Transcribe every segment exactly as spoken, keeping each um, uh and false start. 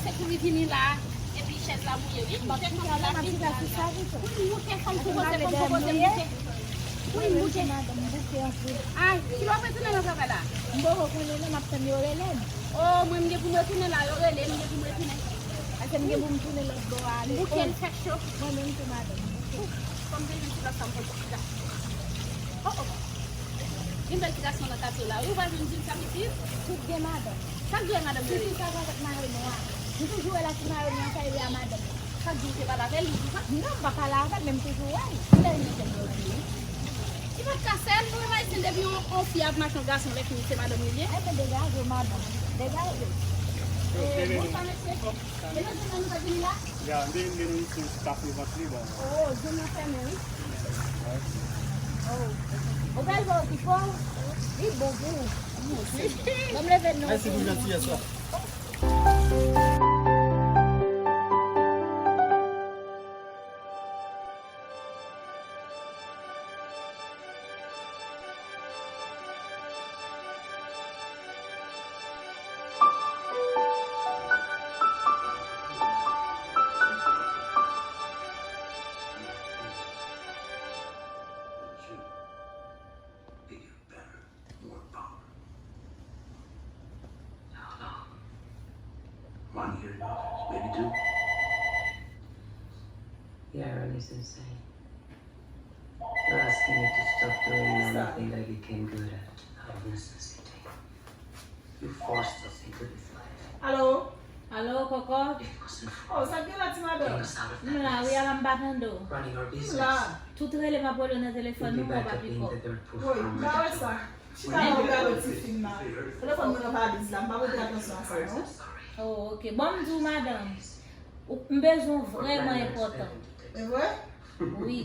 Se pou li vini la, epi chèz la mouye, wi. Mouke, kòm la, wi, mouke, fanm tou poze, fanm tou poze, mouke. Wi, mouke. Ay, kilè w retounen nan travay la? M poko konnen non, m ap tann yo rele m. O, mwen, m gen pou m retounen la, yo rele m, m gen pou m retounen. Paske m gen pou m tounen lòt bò a ale. Mouke, l fè cho. Mwen menm tou, madanm, mouke. Fanm vini ti lòt fanm pou chita. O, o. Gen bèl ti gason nan katye la. Wi, ou pa jwenn di l sa, pitit? Tout gen madanm. Sa k gen madanm yo ye? Sitou sa k avèk mari mwen an. M toujou wè l ak mari mwen an, sa li a madanm. Sa k di w te pale avè l, li di sa? Non, m pa pale avè l, men m toujou wè l. Kilè li mete m yo rele? Li pa t ka sèl, nou menm Ayisyen, depi yon, yon fi ap mache yon gason, lè fini se madanm li ye. Ebyen, degaje w, madanm. Degaje w. E, bonswa, mesye. E nou jwenn nou pa vini la? Ya, m te vin gen nou isi, m ta fè vant li, bon. O, zòn nan fèmen, wi. Wi. O. Ou pral fè okipon? Li bon pou ou. Bon, m leve non. Mèsi pou jantiyès la. Bigger, better, more power. How long? One year in office, maybe two. The irony is insane. You're asking me to stop doing the only thing I became good at out of necessity. You forced us into this life. Alo? Alo, Kòkòt? It wasn't for Oh, sa k gen la, ti madanm? Getting us out of that mess. M la, wi, ala m pa tande w. Running our business. M la. Tout rele m ap rele w nan telefòn, ou pa pikòp. Wi, m pa wè sa. Chita la, w gade ti fim nan. Telefòn mwen nan valiz la, m pa pote atansyon a sa, non. Oh, ok. Bon, m di w, madanm, ou, m bezwen w vrèman enpòtan. E vre? Wi.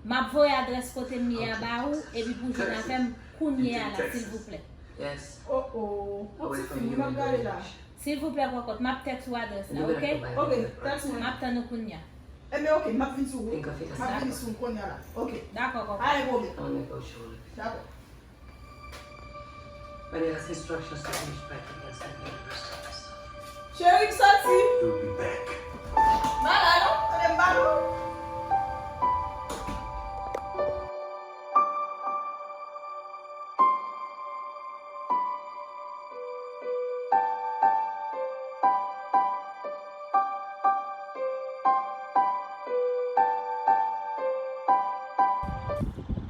M ap voye adrès kote m ye a ba ou, epi pou w jwenn avè m kounye a la, silvouplè. Oh, oh. Yon ti fim wi m ap gade la. Silvouplè, Kòkòt, m ap tèks ou adrès la, ok? Ok, tèks mwen. M ap tann ou kounye a. Ebyen, ok, m ap vin sou wout. M ap vin sou kounye a la. Ok. Dakò, Kòkòt. Pa gen pwoblèm. Dakò. But he has instructions to finish packing and send the rest of us. Cheri, m soti. We'll be back. M pa la non, tande m pa non.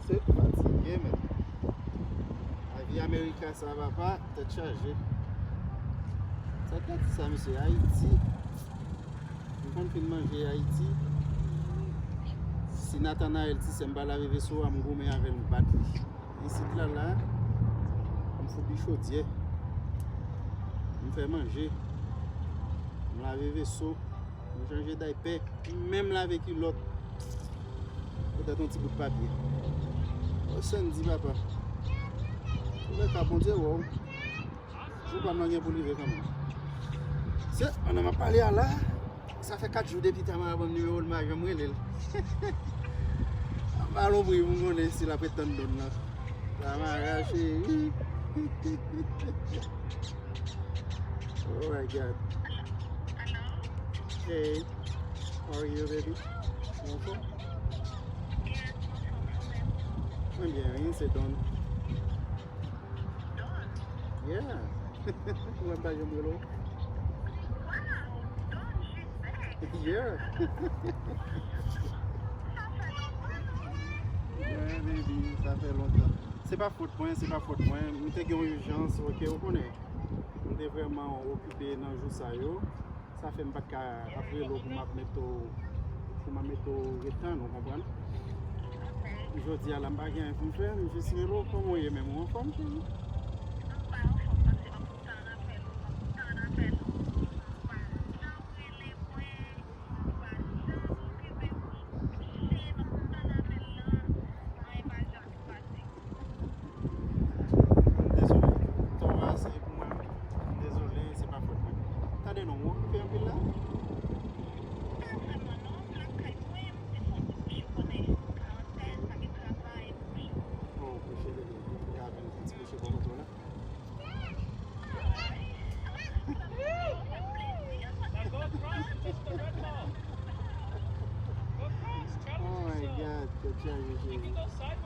Se fatige, men. Lavi Amerika sa, papa, tèt chaje. Sa k ap di sa, mesye? Ayiti. M konn fin manje Ayiti. Si Nathanaël, ti sè m, pa lave veso a, m goumen avè l, m bat li. Isit la, la, m fout li chodyè. M fè manje. M lave veso. M chanje daypè. M menm lave kilòt. Poutèt yon ti bout papye. O Sandy, papa. Ou wè ka Bondye wè w. Jou pa m nan gen pou l rive kanmenm. Se, pandan m ap pale a la, sa fè kat jou depi Tamara ban m nimewo l, m pa janm rele l. Anba lonbri pou m konnen si l ap ret tann don nan. Tamara, cheri. Oh my God. Hey, how are you, baby? Ou anfòm? Mwen byen, wi, se Don. Yeah. Ou wè m pa janm rele w. Yeah. Yeah, baby, sa fè lontan. Se pa fòt mwen, se pa fòt mwen. M te gen yon ijans, ok, ou konnen. M te vrèman okipe nan jou sa yo. Sa fè m pa t ka ap rele w pou m ap mete w, pou m ap mete w ret tann, ou konprann? Jodi a la, m pa gen anyen pou m fè, m jis rele w, kòman w ye menm? Ou anfòm, cheri? M dezole. Tò a se pou mwen. M dezole, se pa fòt mwen. Tande non, ou okipe anpil la? Pa vrèman non, m lakay mwen, m te fè yon ti kouche, ou konnen, karantèn, pa gen travay, kouche. Oh, kouche, bebe. Ou ka vin fè ti kouche bò kote w la? Wi. Wi, sa fè m plezi.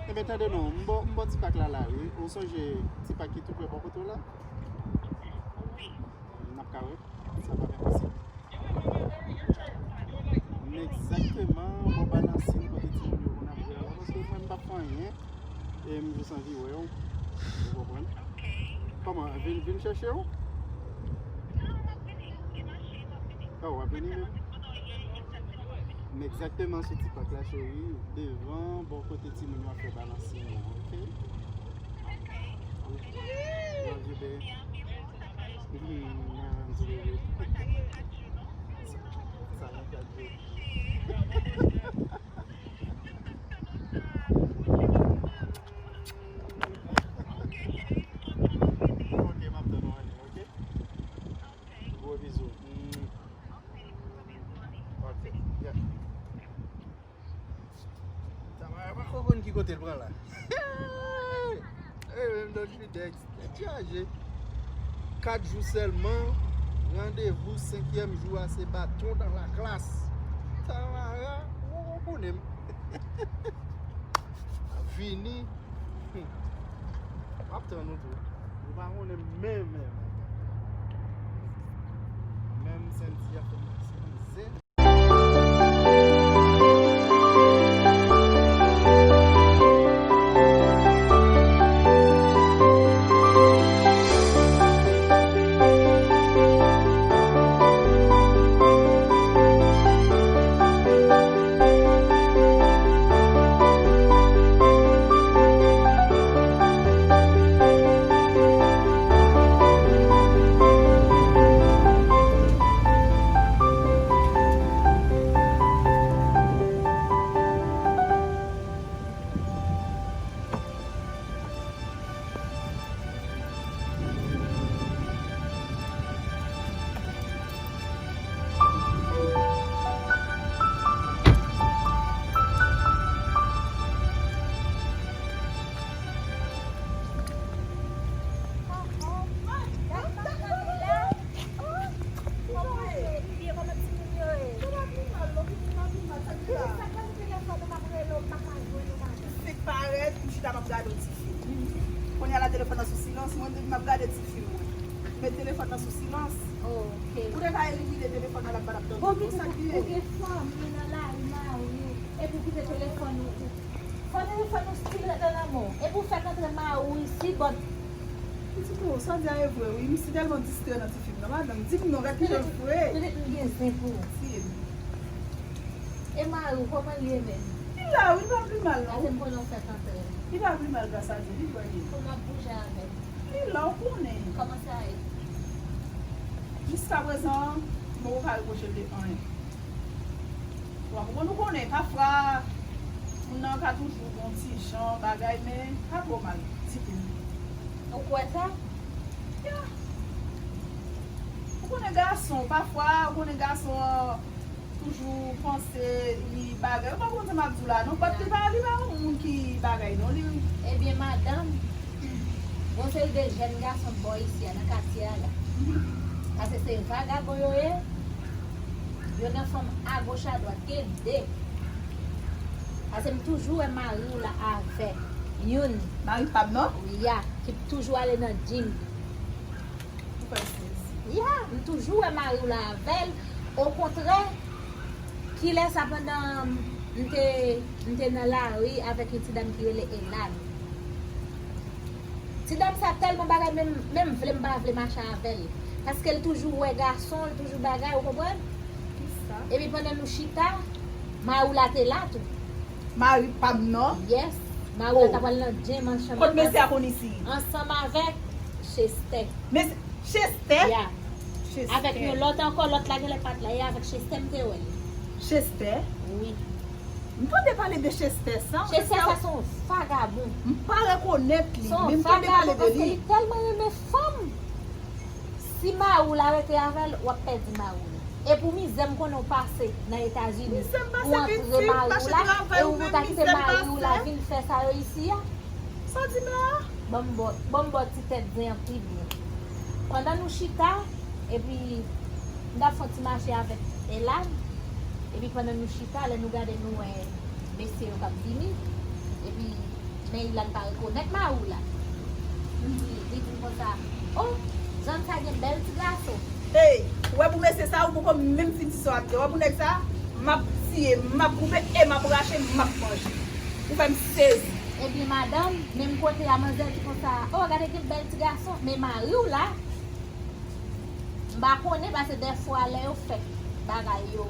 Ebyen, tande non, m ba w, m ba w Tipak la la, wi. Ou sonje Tipak ki tou prè bò kote w la? N ap ka wè. Sa pa fè posib. Men egzakteman, bò Balansin, kote timoun yo konn ap jwe la, paske mwen, m p ap fè anyen. E m jis anvi wè w. Ou konprann? Kòman? Vin, vin chèche w? Oh, w ap vini menm? Men egzakteman sou Tipak la, cheri. Devan, bò kote timoun yo ap fè Balansin an, oke? Love you, babe. Mm, love you, baby. Sa nan kat jou. Ok, m ap tann ou anlè, ok? Gwo bizou. Mm. Ok, yeah. Tamara pa ko konn ki kote l pran la. E menm Don Judex, tèt chaje. Kat jou sèlman, randevou senkyèm jou a se baton dans la classe. Tamara, ou, ou konnen m. Vini. Hmm. M ap tann ou tou. Ou pa konnen m menm, menm. Menm Cynthia fè m, fè m zen. Fèk parèt, m chita m ap gade yon ti fim. Kounye a la telefòn nan sou silans, mwen depi m ap gade ti fim mwen. Met telefòn nan sou silans. Ok. Ou te ka elimine telefòn nan la m pa t ap tande. Bon, pitit, ou gen fanmi nan lari, mari w, epi w kite telefòn ou. Fò telefòn ou still ret nan men w. Epi w fèk antre mari w isit, but Pitit, oh, sa w di a e vre, wi. Misye tèlman distrè nan ti fim nan. Madanm, di m non, gad kijan l fre. Pitit, m gen zen pou ou. Di m. E mari w, kòman l ye menm? Li la, wi, li pa pli mal, non. Paske m konnen w fèk antre. Li pa pli mal, gras a Dye, li byen. Kòman w ap bouje avè l? Li la, ou konnen. Kòman sa ye? Jiskaprezan, m poko ka repwoche l de anyen. Bon, bon, nou konnen, pafwa, moun nan ka toujou gon ti jan bagay, men pa twò mal ditou. Ou kwè sa? Ya. Ou konnen gason, pafwa, ou konnen gason an toujou panse li bagay. Ou pa konn sa m ap di w la, non, paske li pa, li pa yon moun ki bagay, non, li. Ebyen, madanm, gon seri de jèn gason bò isi a, nan katye a la. Paske se vagabon yo ye, yo nan fanm agoch adwat, gen de. Paske m toujou wè mari w la avè youn. Mari pa m nan? Wi, ya, ki toujou ale nan gym. Ou fè sezi. Ya, m toujou wè mari w la avè l. Okontrè, kilè sa pandan m te, m te nan lari avèk yon ti dam ki rele Elane. Ti dam sa tèlman bagay, menm, menm vle m pa vle mache avè l. Paske l toujou wè gason, l toujou bagay, ou konprann? Kisa? Epi pandan nou chita, mari w la te la tou. Mari pa m nan? Yes. Mari w la ta pral nan gym ansanm. Kot mesye a konn isi? Ansanm avèk Chester. Mesye Chester? Ya. Chester. Avèk yon lòt ankò, lòt la genlè pa t la, e avèk Chester m te wè l. Chester? Wi. M tande pale de Chester sa. Chester sa se yon vagabon. M pa rekonèt li, men m tande pale de li. Se yon vagabon paske li tèlman renmen fanm. Si mari w la rete avè l, w ap pèdi mari w la. E pou mizè m konnen w pase nan Etazini, ou antre mari w la, e ou ta kite mari w la vin fè sa yo isi a. Sa w di m la? Ban m ba w, ban m ba w ti tèt zen an pi byen. Pandan nou chita, epi m t ap fè yon ti mache avèk Elane, epi pandan nou chita, lè nou gade nou wè mesye yo k ap vini, Epi, men Ilan pa rekonèt mari w la. M di, li di m konsa, "O, Jòn sa gen bèl ti gason." Ey, ou wè pou mesye sa, ou poko menm fin di sa w ap di. Ou wè pou nèg sa, m ap tiye, m ap koupe e m ap rache, m ap manje. Ou fè m sezi. Ebyen, madanm, menm kote a, manzè di konsa, "O, gade gen bèl ti gason, men mari w la." M pa konnen, paske dèfwa lè yo fè bagay yo,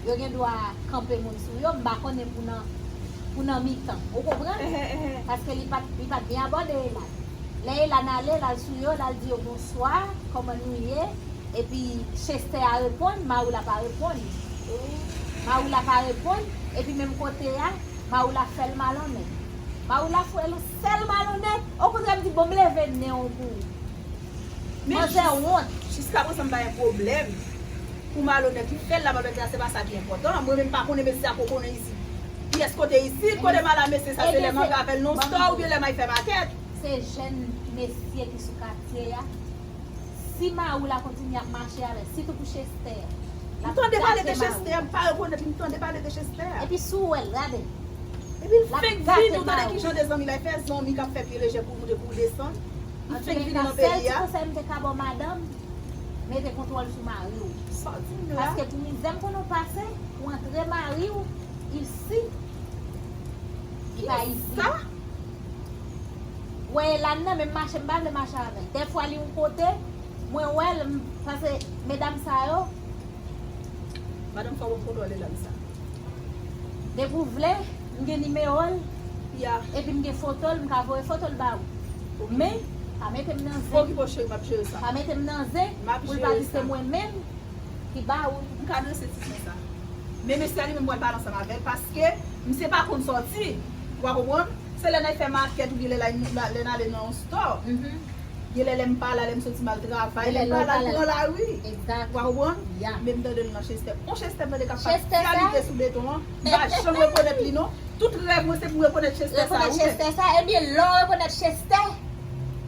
yo gen dwa kanpe moun sou yo, m pa konnen pou nan, pou nan mitan. Ou konprann? Paske li pa t, li pa t byen abòde Elan. Lè Elan ale, l al sou yo, l al di yo, "Bonswa, kòman nou ye?" Epi Chester a reponn, mari w la pa reponn. Mari w la pa reponn, epi menm kote a, mari w la fè l malonnèt. Mari w la fè l yon sèl malonnèt, okontrè m di, "Bon, m leve nen w pou ou." Manzè wont. Jiskaprezan m pa gen pwoblèm pou malonnèt li fè l la, malonnèt la, se pa sa ki enpòtan. Mwen menm pa konnen mesye sa, ko konnen isit. Pyès kote isit, kote mal a mesye sa, se lè m antre avè l nan yon store oubyen lè m al fè makèt. Se jèn mesye ki sou katye a. Si mari w la kontinye ap mache avè l, sitou pou Chester. M tande pale de Chester, m pa rekonèt li, m tande pale de Chester. Epi si w wè l, gade. Epi l fenk vini, ou tande ki jan de zanmi l ap fè, zanmi k ap fè pye lejè pou w moute, pou w desann. Li fenk vini nan peyi a. Sèl ti konsèy m te ka ba w, madanm, mete kontwòl sou mari w. Sa w di m la? Paske pou mizè m konnen w pase, pou antre mari w isi, li pa izi. Sa? Ou wè Elan nan, menm mache m pa vle mache avè l. Dèfwa li yon kote, mwen wè l, m, paske medam sa yo, madanm fò w kontwòle Elan sa. Depi w vle, m gen nimewo l. Ya. Epi m gen foto l, m ka voye foto l ba ou. Ok. Men, pa mete m nan zen. Okipe w cheri, m ap jere sa. Pa mete m nan zen, pou l pa di se mwen menm ki ba ou. M ka drese ti zen sa. Men mesye a li menm pral pale ansanm avè l, paske misye pa konn sòti. Ou pa konprann? Se lè n al fè makèt oubyen lè la, lè n ale nan yon store. Gen lè, lè m pa la, lè m soti m al travay, lè m pa la, l pran lari. Ou pa konprann? Men m tande l nan Chester. On Chester m tande k ap fè aktyalite sou beton an. M pa janm rekonèt li non. Tout rèv mwen se pou m rekonèt Chester sa, wi. Rekonèt Chester sa, ebyen lè w rekonèt Chester,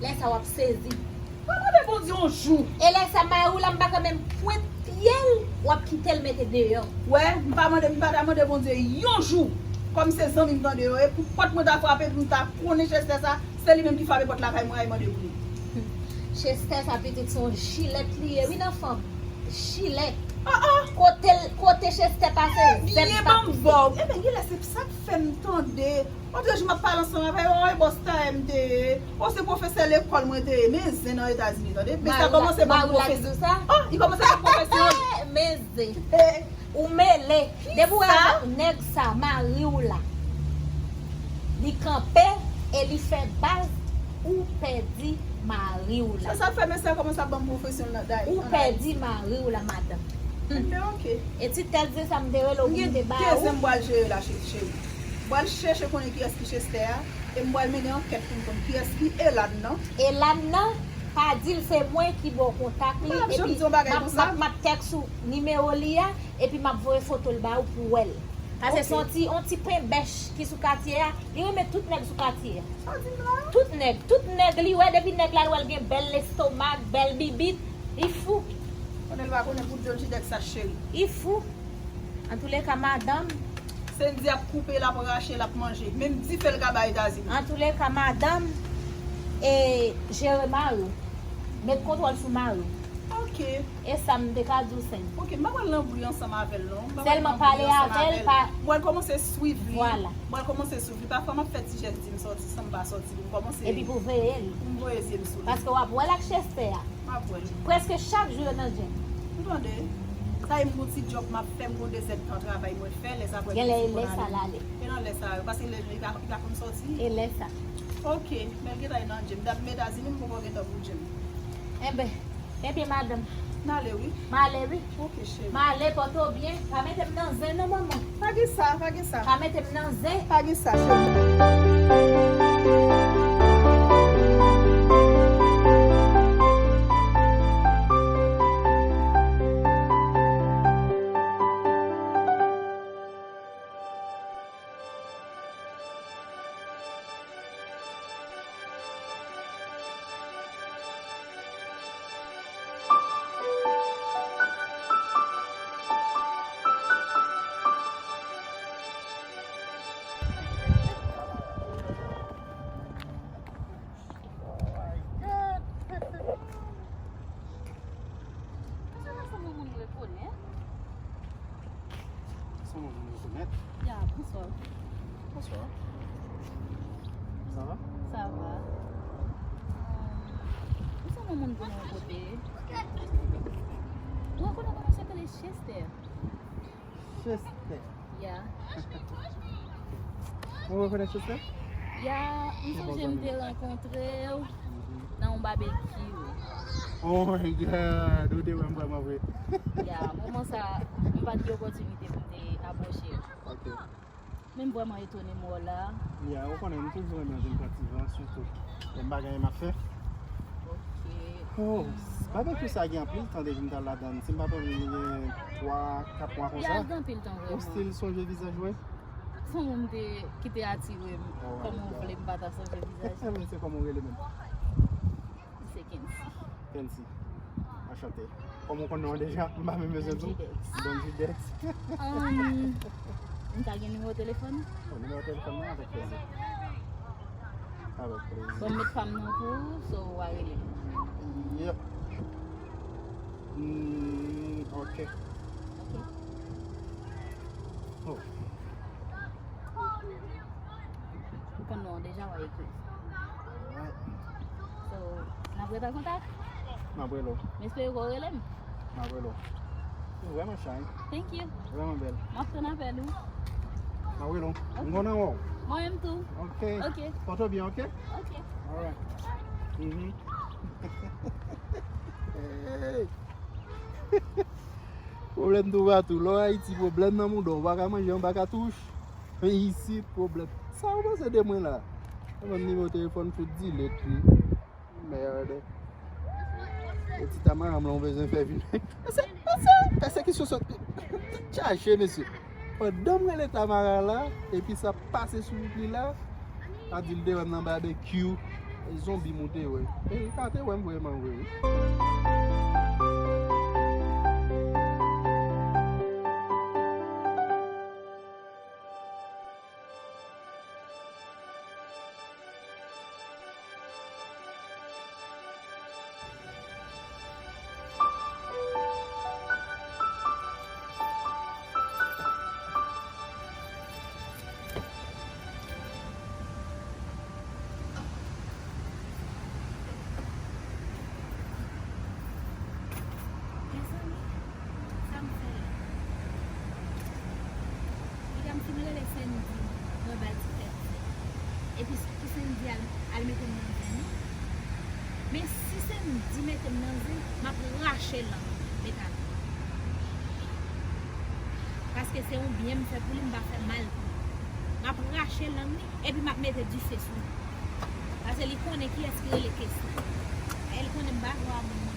lè sa w ap sezi. Pa mande Bondye yon jou. E lè sa mari w la m pa ka menm pwent pye l, w ap kite l mete deyò. Wè, m pa mande, m pa ta mande Bondye yon jou. Kòm se zanmi m tande yo ye, pou pòt mwen ta frape, pou m ta konnen Chester sa, se li menm ki frape pòt lakay mwen, al mande pou li. Chester sa pitit se yon jilèt li ye, wi nan fanm. Jilèt. Ah, ah. Kote, kote Chester pase, zèb sa pouse. Ebyen, ban m ba w. Ebyen, genlè se sa k fè m tande. Otrejou m ap pale ansanm avè yo, o, e bòs ta M te ye, o, se pwofesè lekòl mwen te ye, men zen nan Etazini, tande. Men sa kòmanse ban m pwofesyon. O, li kòmanse ban m pwofesyon. Men zen. Ou mele. Depi w wè nèg sa, mari w la, li kanpe e li fè baz, ou pèdi mari w la. Se sa k fè mesye a kòmanse ap ban m pwofesyon nan day. Ou pèdi mari w la, madanm. Ebyen, oke. E ti tèt zen sa m te rele w pou m te ba ou. M gen de zen m pral jere la, cheri, cheri. M pral chèche konnen kiyès ki Chester a, e m pral mennen ankèt pou m konn kiyès ki Elan nan. Elan nan, pa di l se mwen ki ba w kontak li, epi m ap, m ap, m ap tèks ou nimewo li a, epi m ap voye foto l ba ou pou w wè l. Paske se yon ti, yon ti penbèch ki sou katye a, li renmen tout nèg sou katye a. Sa w di m la? Tout nèg, tout nèg li wè, depi nèg la l wè l gen bèl lestomak, bèl bibit, li fou. Konnen l pa konnen pou John Jidèk sa cheri. Li fou. Antouleka, madanm. Sendy ap koupe, l ap rache, l ap manje. Menm dife l ka bay Etazini. Antouleka, madanm, e jere mari w. Met kontwòl sou mari w. Oke. E sa m te ka di w, Sendy. Oke, m pa pral nan bri ansanm avè l, non. M pa pral nan bri ansanm avè l. Sèlman pale avè l, pa. M pral kòmanse swiv li. Vwala. M pral kòmanse swiv li. Pafwa, m ap fè ti jès di m sòti san m pa sòti. M kòmanse. Epi pou veye l. Pou m voye zye m sou li. Paske w ap wè l ak Chester a. M ap wè l. Prèske chak jou yo nan djèm. Ou tande? Sa e m gon ti djòb m ap fè, m gon de zèdtan travay mwen fè, lè sa prèske pou n ale. Genlè e lè sa l ale. E nan lè sa yo, paske lè li pa, li pa konn sòti. E lè sa. Oke, men l gentan nan djèm. Dat m Etazini, m poko gentan pou djèm. Enben, enben, madanm. N ale, wi. M ale, wi. Oke, cheri. M ale, pòte w byen. Pa mete m nan zen, non, manman. Pa gen sa, pa gen sa. Pa mete m nan zen. Pa gen sa, cheri. Son moun mwen rekonèt. Ya, bonswa. Bonswa. Sa va? Sa va. Ou se yon moun pou yon kote. Ou rekonèt kòman se rele Chester? Chester. Ya. Ou rekonèt Chester? Ya, m sonje m te rankontre w nan yon babekyou. Oh my God, ou te wè m vrèman vre. Ya, moman sa, m pa t gen opòtinite pou m te apwoche w. Ok. Men m vrèman etone m wè w la. Ya, ou konnen, m toujou renmen jwenn pran ti van, sitou lè m pa gen anyen m ap fè. Ok. Oh, babekyou sa gen anpil tan depi m t al ladan l. Si m pa twonpe m, li gen twa, kat mwa konsa. Ya, l gen anpil tan vrèman. Ou still sonje vizaj mwen? Se yon moun te, ki te atire m. Oh, kòman w vle m pa ta sonje vizaj? Mwen se kòman w rele menm? Se Kency. Kency. Anchante. Kòman w konn non an deja? M pa menm bezwen di w. Donji Dex. Donji Dex. Um, m ka gen nimewo telefòn? Oh, nimewo telefòn mwen avèk plezi. Avèk plezi. Bon, m met pa m nan pou ou, so w a rele m. Yep. Mm, ok. Ok. Oh. Ou konn non an deja, w a ekri. Alright. So, n ap ret an kontak? M ap rele w. M espere ke w rele m. M ap rele w. Ou vrèman shy. Thank you. Vrèman bèl. M ap tann apèl ou. M ap rele w. Ok. M kontan wè w. Mwen menm tou. Ok. Ok. Pòte w byen, ok? Ok. Alright. Mhm. Hey. Pwoblèm toupatou. Lè w Ayiti, pwoblèm nan mouda w. Ou pa ka manje anba katouch. Men isit, pwoblèm. Sa ou panse de mwen la? Mwen nimewo telefòn fout delete li. Merde. E ti tamaranm lan ou bezwen fè vin. Pèse, pèse, pèsekisyon sot. Tèt chaje, mesye. Pandan m rele tamaranm la, epi sa pase sou wout li la, a di l te wè m nan babekyou. E zonbi m ou te wè. E li pa te wè m vrèman vre, wi. Mezanmi, sa m fè la? Piga m fin rele Sendy, mwen ba l ti tèt. Epi pou Sendy al, al mete m nan zen li. Men si Sendy mete m nan zen, m ap rache lang li, met al. Paske se yon byen m fè pou li, m pa fè mal pou li. M ap rache lang li, epi m ap mete dife sou li. Paske li konnen kiyès ki rele Kesly. E li konnen m pa vwa moun.